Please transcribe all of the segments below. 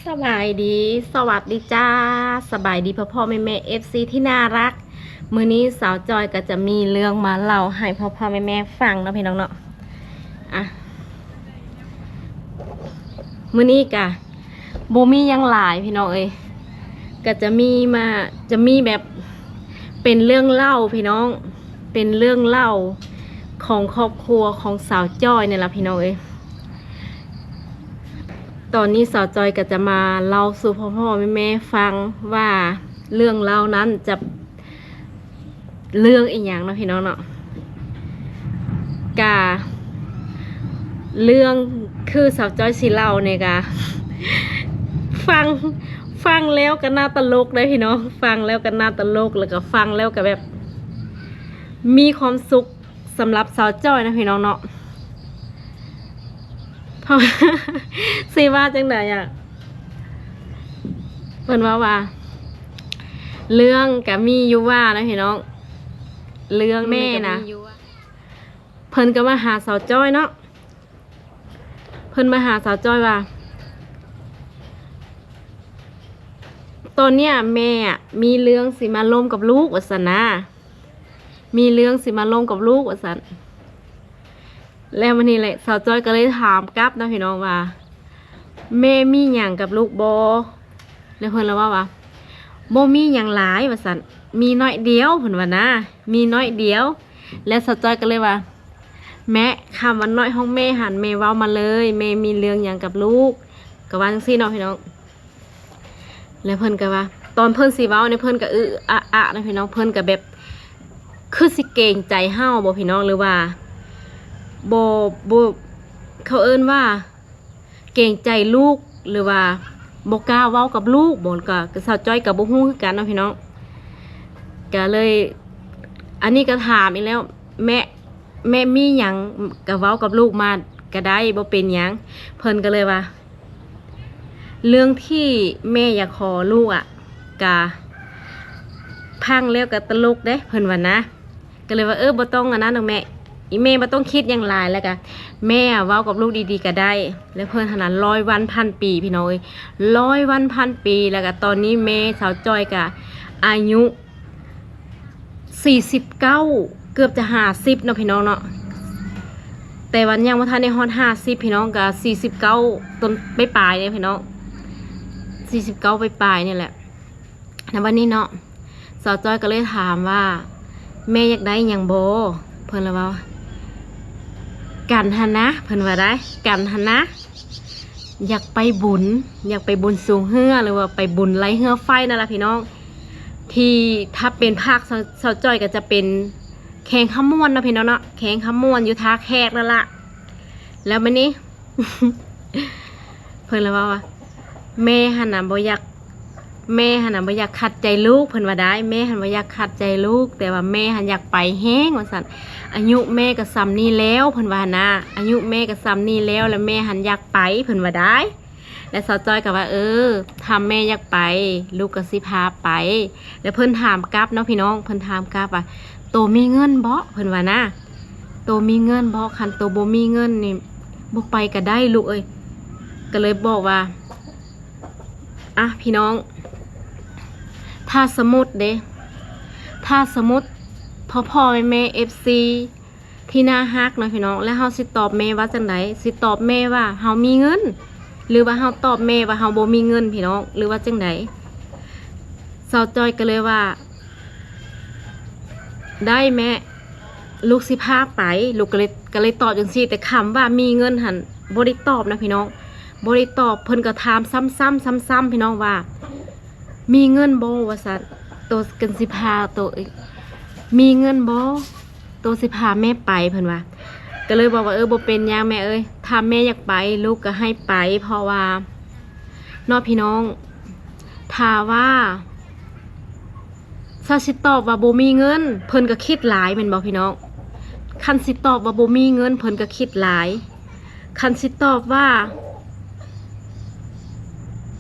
ສະບາຍດີ ສະຫວັດດີຈ້າ ສະບາຍດີພໍ່ໆແມ່ໆ ເອັຟຊີ ທີ່ໜ້າຮັກ. ມື້ນີ້ສາວຈ້ອຍກໍຈະມີເລື່ອງມາເລົ່າໃຫ້ພໍ່ໆແມ່ໆຟັງເນາະ ພີ່ນ້ອງເນາະ. ອ່ະ ມື້ນີ້ກະບໍ່ມີຫຍັງຫຼາຍ ພີ່ນ້ອງເອີຍ, ກະຈະມີມາ ຈະມີແບບເປັນເລື່ອງເລົ່າ ພີ່ນ້ອງ, ເປັນເລື່ອງເລົ່າຂອງຄອບຄົວຂອງສາວຈ້ອຍນີ້ລະ ພີ່ນ້ອງເອີຍ. ຕອນນີ້ສາວຈ້ອຍກໍຈະມາເລົ່າສູ່ພໍ່ໆແມ່ໆຟັງວ່າ ເລື່ອງເລົ່ານັ້ນຈະເລື່ອງອີ່ຫຍັງເນາະ ພີ່ນ້ອງເນາະ. ກະເລື່ອງຄືສາວຈ້ອຍຊິເລົ່ານີ້ກະ ຟັງ ຟັງແລ້ວກໍໜ້າຕະຫຼົກເດ້ ພີ່ນ້ອງ, ຟັງແລ້ວກໍໜ້າຕະຫຼົກ ແລ້ວກໍຟັງແລ້ວກໍແບບມີຄວາມສຸກ ສຳລັບສາວຈ້ອຍນະ ພີ່ນ້ອງເນາະ. ເພາະ ຊິວ່າຈັ່ງໃດອະ ເພິ່ນເວົ້າວ່າ ເລື່ອງກະມີຢູ່ວ່ານະ ພີ່ນ້ອງ, ເລື່ອງແມ່ນະ ເພິ່ນກໍມາຫາສາວຈ້ອຍເນາະ, ເພິ່ນມາຫາສາວຈ້ອຍວ່າ ຕອນເນີ້ຍແມ່ອະ ມີເລື່ອງຊິມາລົມກັບລູກ ວ່າຊັ້ນນະ, ມີເລື່ອງຊິມາລົມກັບລູກ ວ່າຊັ້ນ. ແລ້ວມື້ນີ້ແຫຼະ ສາວຈ້ອຍກໍເລີຍຖາມກັບເນາະ ພີ່ນ້ອງ ວ່າ ແມ່ມີຫຍັງກັບລູກບໍ່? ແລ້ວເພິ່ນລະເວົ້າວ່າ ບໍ່ມີຫຍັງຫຼາຍ ວ່າຊັ້ນ, ມີໜ້ອຍດຽວ ເພິ່ນວ່ານະ, ມີໜ້ອຍດຽວ. ແລ້ວສາວຈ້ອຍກໍເລີຍວ່າ ແມ່ ຄຳວ່າໜ້ອຍຂອງແມ່ຫັ້ນ ແມ່ເວົ້າມາເລີຍ, ແມ່ມີເລື່ອງຫຍັງກັບລູກ? ກໍວ່າຈັ່ງຊີ້ເນາະ ພີ່ນ້ອງ. ແລ້ວເພິ່ນກໍວ່າ ຕອນເພິ່ນຊິເວົ້ານີ້ ເພິ່ນກໍອຶອະອະນະ ພີ່ນ້ອງ, ເພິ່ນກໍແບບຄືຊິເກງໃຈເຮົາບໍ ພີ່ນ້ອງ, ຫຼືວ່າບໍ່ ບໍ່ ເຂົາເອີ້ນວ່າເກງໃຈລູກ ຫຼືວ່າບໍ່ກ້າເວົ້າກັບລູກບໍ ກໍ ກໍສາວຈ້ອຍກໍບໍ່ຮູ້ຄືກັນເນາະ ພີ່ນ້ອງ. ກໍເລີຍ ອັນນີ້ກໍຖາມອີກແລ້ວ ແມ່ ແມ່ມີຫຍັງກໍເວົ້າກັບລູກມາກໍໄດ້ ບໍ່ເປັນຫຍັງ. ເພິ່ນກໍເລີຍວ່າ ເລື່ອງທີ່ແມ່ຢາກຂໍລູກອະ ກະຟັງແລ້ວກະຕະຫຼົກເດ້ ເພິ່ນວ່ານະ. ກໍເລີຍວ່າ ເອີ ບໍ່ຕ້ອງອັນນັ້ນດອກແມ່, ອີແມ່ບໍ່ຕ້ອງຄິດຫຍັງຫຼາຍ, ແລ້ວກະແມ່ເວົ້າກັບລູກດີໆກໍໄດ້. ແລ້ວເພິ່ນຫັ້ນນະ ຮ້ອຍວັນພັນປີ ພີ່ນ້ອງເອີຍ, ຮ້ອຍວັນພັນປີ. ແລ້ວກະຕອນນີ້ແມ່ສາວຈ້ອຍກະອາຍຸ ສີ່ສິບເກົ້າ ເກືອບຈະຫ້າສິບເນາະ ພີ່ນ້ອງເນາະ, ແຕ່ວ່າຍັງບໍ່ທັນໄດ້ຮອດຫ້າສິບ ພີ່ນ້ອງ, ກໍສີ່ສິບເກົ້າຕົ້ນປາຍໆນີ້ ພີ່ນ້ອງ, ສີ່ສິບເກົ້າປາຍໆນີ້ແຫຼະ. ແລ້ວບັດນີ້ເນາະ ສາວຈ້ອຍກໍເລີຍຖາມວ່າ ແມ່ຢາກໄດ້ຫຍັງບໍ່? ເພິ່ນລະເວົ້າ ກັນຫັ້ນນະ ເພິ່ນວ່າໄດ໋ ກັນຫັ້ນນະ ຢາກໄປບຸນ ຢາກໄປບຸນຊ່ວງເຮືອ ຫຼືວ່າໄປບຸນໄລ່ເຮືອໄຟນັ້ນລະ ພີ່ນ້ອງ. ທີ່ຖ້າເປັນພາກສາວ ສາວຈ້ອຍກໍຈະເປັນແຂວງຄຳມ່ວນເນາະ ພີ່ນ້ອງເນາະ, ແຂວງຄຳມ່ວນຢູ່ທ່າແຂກນັ້ນລະ. ແລ້ວບັດນີ້ ເພິ່ນລະເວົ້າວ່າ ແມ່ຫັ້ນນະບໍ່ຢາກ ແມ່ຫັ້ນນະບໍ່ຢາກຂັດໃຈລູກ ເພິ່ນວ່າໄດ໋, ແມ່ຫັ້ນບໍ່ຢາກຂັດໃຈລູກ ແຕ່ວ່າແມ່ຫັ້ນຢາກໄປແຮງວ່າຊັ້ນ, ອາຍຸແມ່ກໍສ່ຳນີ້ແລ້ວ ເພິ່ນວ່ານະ, ອາຍຸແມ່ກໍສ່ຳນີ້ແລ້ວ ແລ້ວແມ່ຫັ້ນຢາກໄປ ເພິ່ນວ່າໄດ໋. ແລ້ວສາວຈ້ອຍກໍວ່າ ເອີ ຖ້າແມ່ຢາກໄປ ລູກກໍຊິພາໄປ. ແລ້ວເພິ່ນຖາມກັບເນາະ ພີ່ນ້ອງ, ເພິ່ນຖາມກັບວ່າ ໂຕມີເງິນບໍ່? ເພິ່ນວ່ານະ ໂຕມີເງິນບໍ່? ຄັນໂຕບໍ່ມີເງິນນີ້ ບໍ່ໄປກໍໄດ້ລູກເອີຍ. ກໍເລີຍບອກວ່າ ອ່ະ ພີ່ນ້ອງ ຖ້າສົມມຸດເດ້ ຖ້າສົມມຸດ ພໍ່ໆແມ່ໆ ເອັຟຊີ ທີ່ໜ້າຮັກເນາະ ພີ່ນ້ອງ, ແລ້ວເຮົາຊິຕອບແມ່ວ່າຈັ່ງໃດ? ຊິຕອບແມ່ວ່າເຮົາມີເງິນ ຫຼືວ່າເຮົາຕອບແມ່ວ່າເຮົາບໍ່ມີເງິນ ພີ່ນ້ອງ ຫຼືວ່າຈັ່ງໃດ? ສາວຈ້ອຍກໍເລີຍວ່າ ໄດ້ແມ່ ລູກຊິພາໄປ. ລູກກໍເລີຍ ກໍເລີຍຕອບຈັ່ງຊີ້, ແຕ່ຄຳວ່າມີເງິນຫັ້ນບໍ່ໄດ້ຕອບນະ ພີ່ນ້ອງ, ບໍ່ໄດ້ຕອບ. ເພິ່ນກໍຖາມຊ້ຳໆ ຊ້ຳໆ ພີ່ນ້ອງວ່າ ມີເງິນບໍ່ ວ່າຊັ້ນ, ໂຕກັນຊິພາໂຕ ມີເງິນບໍ່ ໂຕຊິພາແມ່ໄປ ເພິ່ນວ່າ. ກໍເລີຍບອກວ່າ ເອີ ບໍ່ເປັນຫຍັງແມ່ເອີຍ, ຖ້າແມ່ຢາກໄປ ລູກກໍໃຫ້ໄປ ເພາະວ່າເນາະ ພີ່ນ້ອງ, ຖ້າວ່າ ຖ້າຊິຕອບວ່າບໍ່ມີເງິນ ເພິ່ນກໍຄິດຫຼາຍແມ່ນບໍ່ ພີ່ນ້ອງ? ຄັນຊິຕອບວ່າບໍ່ມີເງິນ ເພິ່ນກໍຄິດຫຼາຍ. ຄັນຊິຕອບວ່າ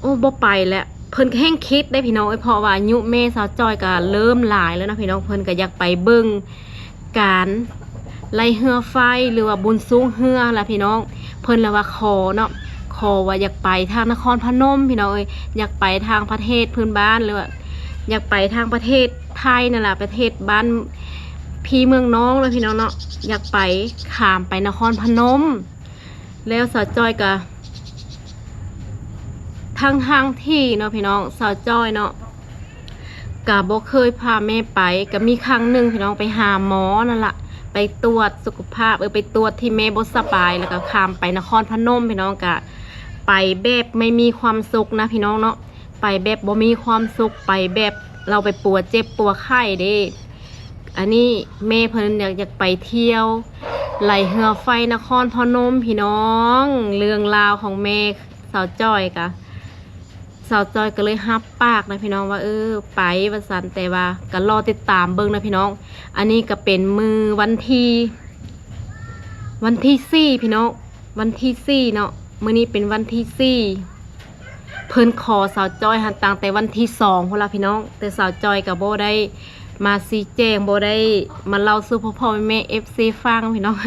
ໂອ້ ບໍ່ໄປແຫຼະ ເພິ່ນກໍແຮ່ງຄິດເດ້ ພີ່ນ້ອງເອີຍ, ເພາະວ່າອາຍຸແມ່ສາວຈ້ອຍກໍເລີ່ມຫຼາຍແລ້ວເນາະ ພີ່ນ້ອງ, ເພິ່ນກໍຢາກໄປເບິ່ງການໄລ່ເຮືອໄຟ ຫຼືວ່າບຸນຊ່ວງເຮືອລະ ພີ່ນ້ອງ. ເພິ່ນລະວ່າຂໍເນາະ, ຂໍ ຂໍວ່າຢາກໄປທາງນະຄອນພະນົມພີ່ນ້ອງເອີຍ, ຢາກໄປທາງປະເທດພື້ນບ້ານ ຫຼືວ່າຢາກໄປທາງປະເທດໄທນັ້ນລະ, ປະເທດບ້ານພີ່ເມືອງນ້ອງເນາະພີ່ນ້ອງເນາະ, ຢາກໄປ ຂ້າມໄປນະຄອນພະນົມ. ແລ້ວສາວຈ້ອຍກະ ທັງໆທີ່ເນາະພີ່ນ້ອງ, ສາວຈ້ອຍເນາະ ກະບໍ່ເຄີຍພາແມ່ໄປ, ກະມີຄັ້ງໜຶ່ງພີ່ນ້ອງ ໄປຫາໝໍນັ້ນລະ, ໄປຕວດສຸຂະພາບ ເອີ ໄປຕວດທີ່ແມ່ບໍ່ສະບາຍ ແລ້ວກະຂ້າມໄປນະຄອນພະນົມພີ່ນ້ອງ, ກະໄປແບບໄມ່ມີຄວາມສຸກນະພີ່ນ້ອງເນາະ, ໄປແບບບໍ່ມີຄວາມສຸກ, ໄປແບບລາວໄປປົວເຈັບປົວໄຂ້ເດ້. ອັນນີ້ແມ່ເພິ່ນຢາກ ຢາກໄປທ່ຽວໄຫຼເຮືອໄຟນະຄອນພະນົມພີ່ນ້ອງ. ເລື່ອງລາວຂອງແມ່ສາວຈ້ອຍກະ ສາວຈ້ອຍກໍເລີຍຮັບປາກນະພີ່ນ້ອງວ່າ ເອີ ໄປວ່າຊັ້ນ, ແຕ່ວ່າກໍລໍຕິດຕາມເບິ່ງນະພີ່ນ້ອງ. ອັນນີ້ກໍເປັນມື້ວັນທີ ວັນທີສີ່ພີ່ນ້ອງ, ວັນທີສີ່ເນາະ, ມື້ນີ້ເປັນວັນທີສີ່. ເພິ່ນຂໍສາວຈ້ອຍຫັ້ນຕັ້ງແຕ່ວັນທີສອງພຸ້ນລະພີ່ນ້ອງ, ແຕ່ສາວຈ້ອຍກໍບໍ່ໄດ້ມາຊີ້ແຈງ, ບໍ່ໄດ້ມາເລົ່າສູ່ພໍ່ໆແມ່ໆ ເອັຟຊີ ຟັງພີ່ນ້ອງ.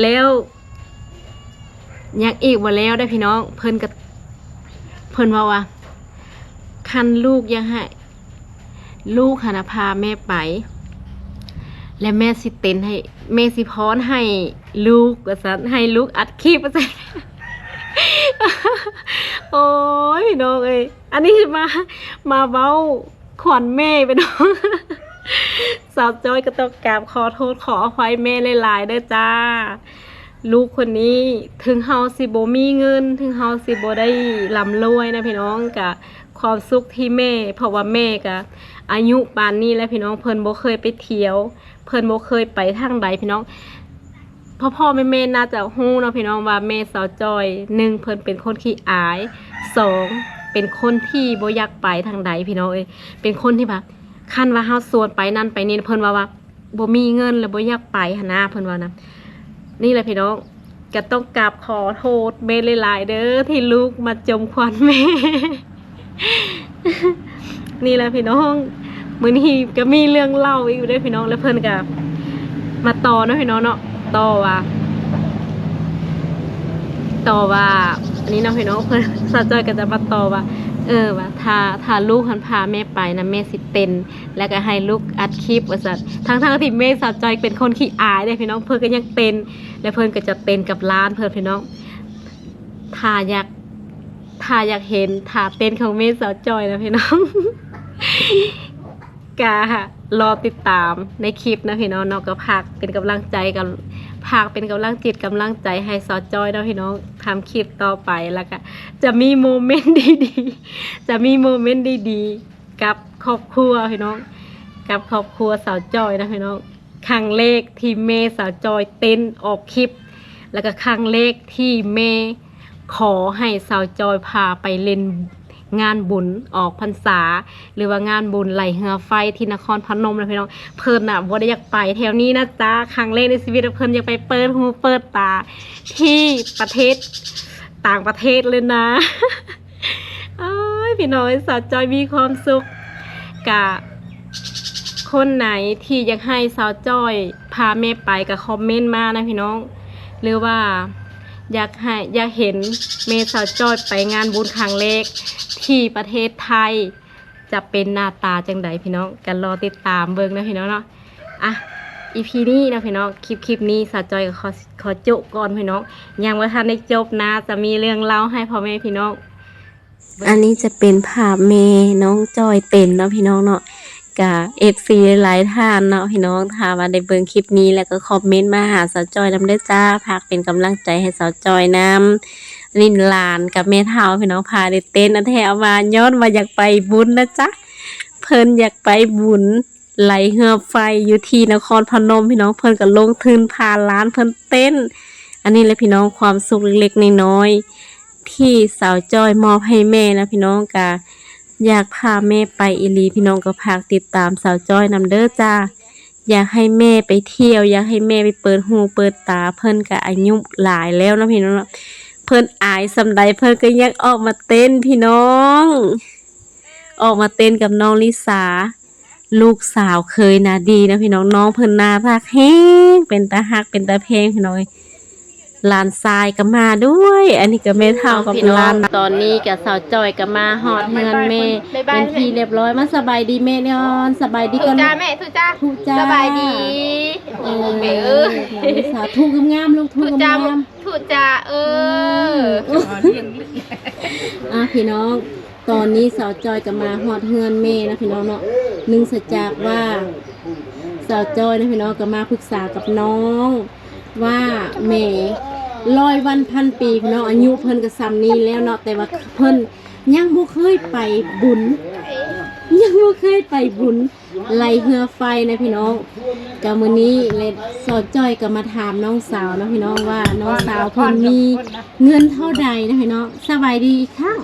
ແລ້ວ ຍັງອີກບໍ່ແລ້ວເດ້ພີ່ນ້ອງ, ເພິ່ນກໍ ເພິ່ນເວົ້າວ່າ ຄັນລູກຢາກໃຫ້ ລູກຫັ້ນນະພາແມ່ໄປ ແລະແມ່ຊິເຕັ້ນໃຫ້ ແມ່ຊິຟ້ອນໃຫ້ລູກວ່າຊັ້ນ, ໃຫ້ລູກອັດຄລິບວ່າຊັ້ນ. ໂອ້ຍ ພີ່ນ້ອງເອີຍ, ອັນນີ້ມາ ມາເວົ້າຂວັນແມ່ໄປເນາະ. ສາວຈ້ອຍກໍຕ້ອງກາບຂໍໂທດຂໍອະໄພແມ່ຫຼາຍໆເດີ້ຈ້າ. ລູກຄົນນີ້ ເຖິງເຮົາຊິບໍ່ມີເງິນ ເຖິງເຮົາຊິບໍ່ໄດ້ລ່ຳລວຍນະພີ່ນ້ອງ, ກະຄວາມສຸກທີ່ແມ່ ເພາະວ່າແມ່ກະອາຍຸປານນີ້ແລ້ວພີ່ນ້ອງ, ເພິ່ນບໍ່ເຄີຍໄປທ່ຽວ ເພິ່ນບໍ່ເຄີຍໄປທາງໃດພີ່ນ້ອງ. ພໍ່ໆແມ່ໆໜ້າຈະຮູ້ເນາະພີ່ນ້ອງວ່າແມ່ສາວຈ້ອຍ ໜຶ່ງ ເພິ່ນເປັນຄົນຂີ້ອາຍ, ສອງ ເປັນຄົນທີ່ບໍ່ຢາກໄປທາງໃດພີ່ນ້ອງເອີຍ, ເປັນຄົນທີ່ວ່າ ຄັນວ່າເຮົາຊວນໄປນັ້ນໄປນີ້ ເພິ່ນວ່າ ວ່າບໍ່ມີເງິນ ແລ້ວບໍ່ຢາກໄປຫັ້ນນາ ເພິ່ນວ່ານະ. ນີ້ແຫຼະພີ່ນ້ອງ ກໍຕ້ອງກາບຂໍໂທດແມ່ຫຼາຍໆເດີ້ ທີ່ລູກມາຈົ່ມຂວັນແມ່. ນີ້ແຫຼະພີ່ນ້ອງ ມື້ນີ້ກໍມີເລື່ອງເລົ່າອີກເດ້ພີ່ນ້ອງ, ແລ້ວເພິ່ນກໍມາຕໍ່ເນາະພີ່ນ້ອງເນາະ, ຕໍ່ວ່າ ຕໍ່ວ່າ ອັນນີ້ເນາະພີ່ນ້ອງ, ເພິ່ນ ສາວຈ້ອຍກໍຈະມາຕໍ່ວ່າ ເອີ ວ່າຖ້າ ຖ້າລູກຫັ້ນພາແມ່ໄປນະ ແມ່ຊິເຕັ້ນ ແລ້ວກໍໃຫ້ລູກອັດຄລິບວ່າຊັ້ນ, ທັງໆທີ່ແມ່ສາວຈ້ອຍເປັນຄົນຂີ້ອາຍເດ້ພີ່ນ້ອງ, ເພິ່ນກໍຍັງເຕັ້ນ ແລະເພິ່ນກໍຈະເຕັ້ນກັບຫຼານເພິ່ນພີ່ນ້ອງ. ຖ້າຢາກ ຖ້າຢາກເຫັນທ່າເຕັ້ນຂອງແມ່ສາວຈ້ອຍນະພີ່ນ້ອງ ກະລໍຕິດຕາມໃນຄລິບນະພີ່ນ້ອງເນາະ, ກໍຝາກເປັນກຳລັງໃຈ ກໍຝາກເປັນກຳລັງຈິດກຳລັງໃຈໃຫ້ສາວຈ້ອຍເນາະພີ່ນ້ອງ, ທຳຄລິບຕໍ່ໄປ ແລ້ວກະຈະມີໂມເມັນດີໆ ຈະມີໂມເມັນດີໆ ກັບຄອບຄົວພີ່ນ້ອງ, ກັບຄອບຄົວສາວຈ້ອຍນະພີ່ນ້ອງ. ຄັ້ງແລກທີ່ແມ່ສາວຈ້ອຍເຕັ້ນອອກຄລິບ ແລ້ວກໍຄັ້ງແລກທີ່ແມ່ຂໍໃຫ້ສາວຈ້ອຍພາໄປຫຼິ້ນງານບຸນອອກພັນສາ ຫຼືວ່າງານບຸນໄຫຼເຮືອໄຟທີ່ນະຄອນພະນົມນະພີ່ນ້ອງ. ເພິ່ນນະບໍ່ໄດ້ຢາກໄປແຖວນີ້ນະຈ້າ, ຄັ້ງແລກໃນຊີວິດເພິ່ນຢາກໄປເປີດຫູເປີດຕາທີ່ປະເທດ ຕ່າງປະເທດເລີຍນະ. ໂອ້ຍ ພີ່ນ້ອງເອີຍ ສາວຈ້ອຍມີຄວາມສຸກ. ກະຄົນໃດທີ່ຢາກໃຫ້ສາວຈ້ອຍພາແມ່ໄປ ກະຄອມເມັນມານະພີ່ນ້ອງ, ຫຼືວ່າຢາກໃຫ້ ຢາກເຫັນແມ່ສາວຈ້ອຍໄປງານບຸນຄັ້ງແລກທີ່ປະເທດໄທ ຈະເປັນໜ້າຕາຈັ່ງໃດພີ່ນ້ອງ, ກະລໍຕິດຕາມເບິ່ງນະພີ່ນ້ອງເນາະ. ອ່ະ ອີພີນີ້ເນາະພີ່ນ້ອງ, ຄລິບ ຄລິບນີ້ສາວຈ້ອຍກໍຂໍ ຂໍໂຈະກ່ອນພີ່ນ້ອງ, ຍັງບໍ່ທັນໄດ້ຈົບນະ, ຈະມີເລື່ອງເລົ່າໃຫ້ພໍ່ແມ່ພີ່ນ້ອງ. ອັນນີ້ຈະເປັນພາບແມ່ນ້ອງຈ້ອຍເຕັ້ນເນາະພີ່ນ້ອງເນາະ, ກະເອັຟຊີຫຼາຍໆທ່ານເນາະພີ່ນ້ອງ, ຖ້າວ່າໄດ້ເບິ່ງຄລິບນີ້ແລ້ວກໍຄອມເມັນມາຫາສາວຈ້ອຍນຳເດີ້ຈ້າ, ຝາກເປັນກຳລັງໃຈໃຫ້ສາວຈ້ອຍນຳ. ອັນນີ້ຫຼານກັບແມ່ເຖົ້າພີ່ນ້ອງ ພາໄດ້ເຕັ້ນ ອັນແທ້ວ່າຍ້ອນວ່າຢາກໄປບຸນນະຈ໊ະ, ເພິ່ນຢາກໄປບຸນ ໄຫຼເຮືອໄຟຢູ່ທີ່ນະຄອນພະນົມພີ່ນ້ອງ, ເພິ່ນກໍລົງທຶນພາຫຼານເພິ່ນເຕັ້ນ. ອັນນີ້ແຫຼະພີ່ນ້ອງ ຄວາມສຸກເລັກໆນ້ອຍໆ ທີ່ສາວຈ້ອຍມອບໃຫ້ແມ່ນະພີ່ນ້ອງ, ກະຢາກພາແມ່ໄປອີ່ຫຼີ, ພີ່ນ້ອງກໍຝາກຕິດຕາມສາວຈ້ອຍນຳເດີ້ຈ້າ. ຢາກໃຫ້ແມ່ໄປທ່ຽວ, ຢາກໃຫ້ແມ່ໄປເປີດຫູເປີດຕາ, ເພິ່ນກະອາຍຸຫຼາຍແລ້ວເນາະພີ່ນ້ອງເນາະ, ເພິ່ນອາຍສ່ຳໃດເພິ່ນກໍຍັງອອກມາເຕັ້ນພີ່ນ້ອງ, ອອກມາເຕັ້ນກັບນ້ອງລິສາ. ລູກສາວເຂີຍນາດີນະພີ່ນ້ອງ, ນ້ອງເພິ່ນໜ້າຮັກແຮງ, ເປັນຕາຮັກເປັນຕາແພງພີ່ນ້ອງເອີຍ. ຫຼານຊາຍກໍມາດ້ວຍ. ອັນນີ້ກໍແມ່ເຖົ້າກັບຫຼານ. ຕອນນີ້ກໍສາວຈ້ອຍກໍມາຮອດເຮືອນແມ່ເປັນທີ່ຮຽບຮ້ອຍ. ມາສະບາຍດີແມ່ກ່ອນ. ສະບາຍດີກ່ອນ. ທຸຈ້າແມ່ ທຸຈ້າ ທຸຈ້າ. ສະບາຍດີ. ເອີ ທຸງາມໆ ລູກ ທຸງາມໆ. ທຸຈ້າ ເອີ ອ່າ ພີ່ນ້ອງ ຕອນນີ້ສາວຈ້ອຍກໍມາຮອດເຮືອນແມ່ນະພີ່ນ້ອງເນາະ. ເນື່ອງຈາກວ່າສາວຈ້ອຍນະພີ່ນ້ອງ ກໍມາປຶກສາກັບນ້ອງວ່າແມ່ຮ້ອຍວັນພັນປີພີ່ນ້ອງ ອາຍຸເພິ່ນກໍສ່ຳນີ້ແລ້ວເນາະ ແຕ່ວ່າເພິ່ນຍັງບໍ່ເຄີຍໄປບຸນ ຍັງບໍ່ເຄີຍໄປບຸນ ໄລ່ເຮືອໄຟນະພີ່ນ້ອງ. ກໍມື້ນີ້ແຫຼະ ສາວຈ້ອຍກໍມາຖາມນ້ອງສາວເນາະພີ່ນ້ອງ ວ່ານ້ອງສາວເພິ່ນມີເງິນເທົ່າໃດນະພີ່ນ້ອງ. ສະບາຍດີອີກຄັ້ງ.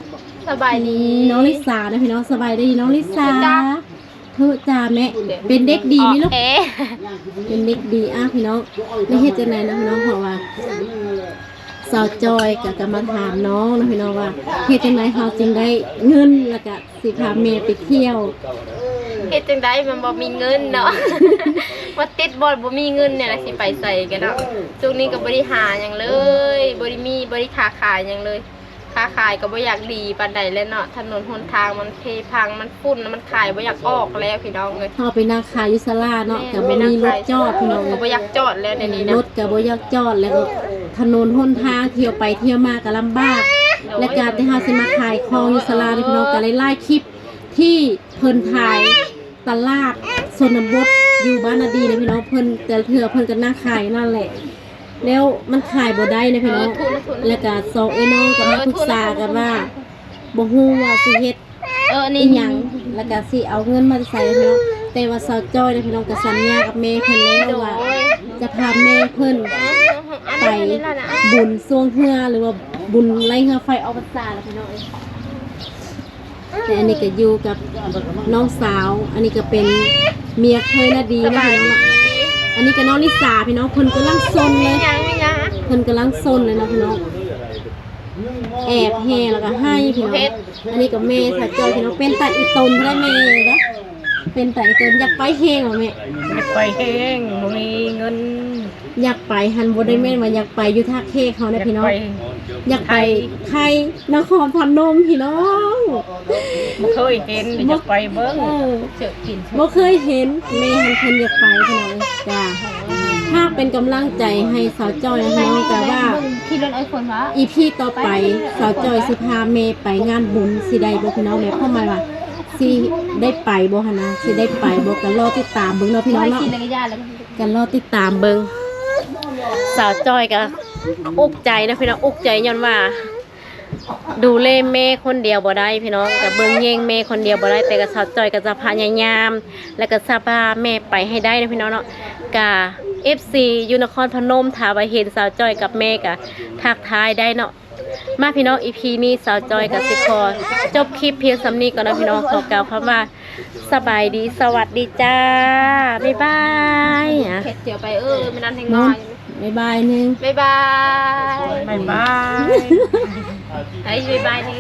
ສະບາຍດີ ນ້ອງລິສານະພີ່ນ້ອງ. ສະບາຍດີນ້ອງລິສາ. ທຸຈ້າແມ່ ເປັນເດັກດີນີ້ລູກ. ເປັນເດັກດີ. ອ່າ ພີ່ນ້ອງ ແມ່ເຮັດຈັ່ງໃດນະພີ່ນ້ອງ ເພາະວ່າສາວຈ້ອຍກໍ ກໍມາຖາມນ້ອງນະພີ່ນ້ອງວ່າ ເຮັດຈັ່ງໃດເຮົາຈຶ່ງໄດ້ເງິນ ແລ້ວກໍ ຊິພາແມ່ໄປທ່ຽວ. ເຮັດຈັ່ງໃດມັນບໍ່ມີເງິນເນາະ ມາຕິດບ່ອນບໍ່ມີເງິນນີ້ລະ ຊິໄປໃສກັນເນາະ. ຊ່ວງນີ້ກໍບໍ່ໄດ້ຫາຫຍັງເລີຍ ບໍ່ໄດ້ມີ ບໍ່ໄດ້ຄ້າຂາຍຫຍັງເລີຍ. ຄ້າຂາຍກໍບໍ່ຢາກດີປານໃດແຫຼະເນາະ ຖະໜົນຫົນທາງມັນເພພັງ ມັນຝຸ່ນ ມັນຂາຍບໍ່ຢາກອອກແລ້ວພີ່ນ້ອງເອີຍ. ເຮົາໄປນັ່ງຂາຍຢູ່ສາລາເນາະ ກໍບໍ່ມີລົດຈອດພີ່ນ້ອງ ກໍບໍ່ຢາກຈອດແລ້ວດຽວນີ້ນະ ລົດກໍບໍ່ຢາກຈອດ ແລ້ວກໍຖະໜົນຫົນທາງ ທ່ຽວໄປທ່ຽວມາກໍລຳບາກ. ແລ້ວກໍແຕ່ເຮົາຊິມາຂາຍຂອງຢູ່ສາລານີ້ພີ່ນ້ອງ ກໍໄດ້ຫຼາຍຄລິບ ທີ່ເພິ່ນຖ່າຍຕະຫຼາດຊົນນະບົດຢູ່ບ້ານນາດີນະພີ່ນ້ອງ. ເພິ່ນແຕ່ລະເທື່ອເພິ່ນກໍນັ່ງຂາຍຢູ່ນັ້ນແຫຼະ ແລ້ວມັນຂາຍບໍ່ໄດ້ນະພີ່ນ້ອງ. ເອີ ທຸນ ທຸນ ແລ້ວກໍສອງເອື້ອຍນ້ອງກໍມາປຶກສາກັນວ່າ ເອີ ທຸນ ທຸນ ບໍ່ຮູ້ວ່າຊິເຮັດ ເອີ ອັນນີ້ ອີ່ຫຍັງ ແລ້ວກໍຊິເອົາເງິນມາແຕ່ໃສເນາະ. ແຕ່ວ່າສາວຈ້ອຍນະພີ່ນ້ອງກໍສັນຍາກັບແມ່ເພິ່ນແລ້ວວ່າ ໂດຍ ຈະພາແມ່ເພິ່ນ ເອີ ໄປບຸນຊ່ວງເຮືອ ຫຼືວ່າບຸນໄລ່ເຮືອໄຟອອກພັນສາລະພີ່ນ້ອງເອີຍ. ແຕ່ອັນນີ້ກໍຢູ່ກັບນ້ອງສາວ ອັນນີ້ກໍເປັນເມຍເຄີຍນາດີນະພີ່ນ້ອງເນາະ. ອັນນີ້ກໍນ້ອງນິສາພີ່ນ້ອງ ເພິ່ນກຳລັງຊົນເລີຍ ເພິ່ນກຳລັງຊົນເລີຍເນາະພີ່ນ້ອງ. ແອບແຮງແລ້ວກໍໄຫ້ພີ່ນ້ອງ. ອັນນີ້ກໍແມ່ສາວຈ້ອຍພີ່ນ້ອງ. ເປັນຕາອີ່ຕົນແທ້ແມ່ເດ້ ເປັນຕາອີ່ຕົນ. ຢາກໄປແຮງບໍ່ແມ່? ຢາກໄປແຮງ ບໍ່ມີເງິນ. ຢາກໄປຫັ້ນບໍ່ໄດ້ແມ່ນວ່າຢາກໄປຢູ່ທ່າແຂກເຮົານະພີ່ນ້ອງ ຢາກໄປ ຢາກໄປໄທ ນະຄອນພະນົມພີ່ນ້ອງ. ບໍ່ເຄີຍເຫັນ ຢາກໄປເບິ່ງ. ເອີ ບໍ່ເຄີຍເຫັນ ແມ່ຫັ້ນເພິ່ນຢາກໄປພີ່ນ້ອງ. ຈ້າ ຝາກເປັນກຳລັງໃຈໃຫ້ສາວຈ້ອຍນະພີ່ນ້ອງ. ແຕ່ວ່າ ຂີ່ລົດໄອ້ຝົນຫວາ ອີພີຕໍ່ໄປ ສາວຈ້ອຍຊິພາແມ່ໄປງານບຸນ ຊິໄດ້ບໍ່ພີ່ນ້ອງ? ແມ່ຄວາມໝາຍວ່າຊິໄດ້ໄປບໍ່ຫັ້ນນະ ຊິໄດ້ໄປບໍ່? ກໍລໍຕິດຕາມເບິ່ງເນາະພີ່ນ້ອງເນາະ. ກໍລໍຕິດຕາມເບິ່ງ. ສາວຈ້ອຍກໍອຸກໃຈນະພີ່ນ້ອງ ອຸກໃຈຍ້ອນວ່າດູແລແມ່ຄົນດຽວບໍ່ໄດ້ພີ່ນ້ອງ ກໍເບິ່ງແຍງແມ່ຄົນດຽວບໍ່ໄດ້. ແຕ່ກໍສາວຈ້ອຍກໍຈະພະຍາຍາມ ແລ້ວກໍຈະພາແມ່ໄປໃຫ້ໄດ້ນະພີ່ນ້ອງເນາະ. ກໍເອັຟຊີຢູ່ນະຄອນພະນົມ ຖ້າວ່າເຫັນສາວຈ້ອຍກັບແມ່ກໍທັກທາຍໄດ້ເນາະ. ມາພີ່ນ້ອງ ອີພີນີ້ສາວຈ້ອຍກໍຊິຂໍຈົບຄລິບພຽງສ່ຳນີ້ກ່ອນເນາະພີ່ນ້ອງ. ຂໍກ່າວຄຳວ່າ ສະບາຍດີ ສະຫວັດດີຈ້າ ບາຍບາຍ. ເຮັດຈຽວໄປ ເອີ ແມ່ນັ້ນແຮງນ້ອຍ. ບາຍບາຍໜຶ່ງ ບາຍບາຍ ບາຍບາຍ ໃຫ້ບາຍບາຍໜຶ່ງ.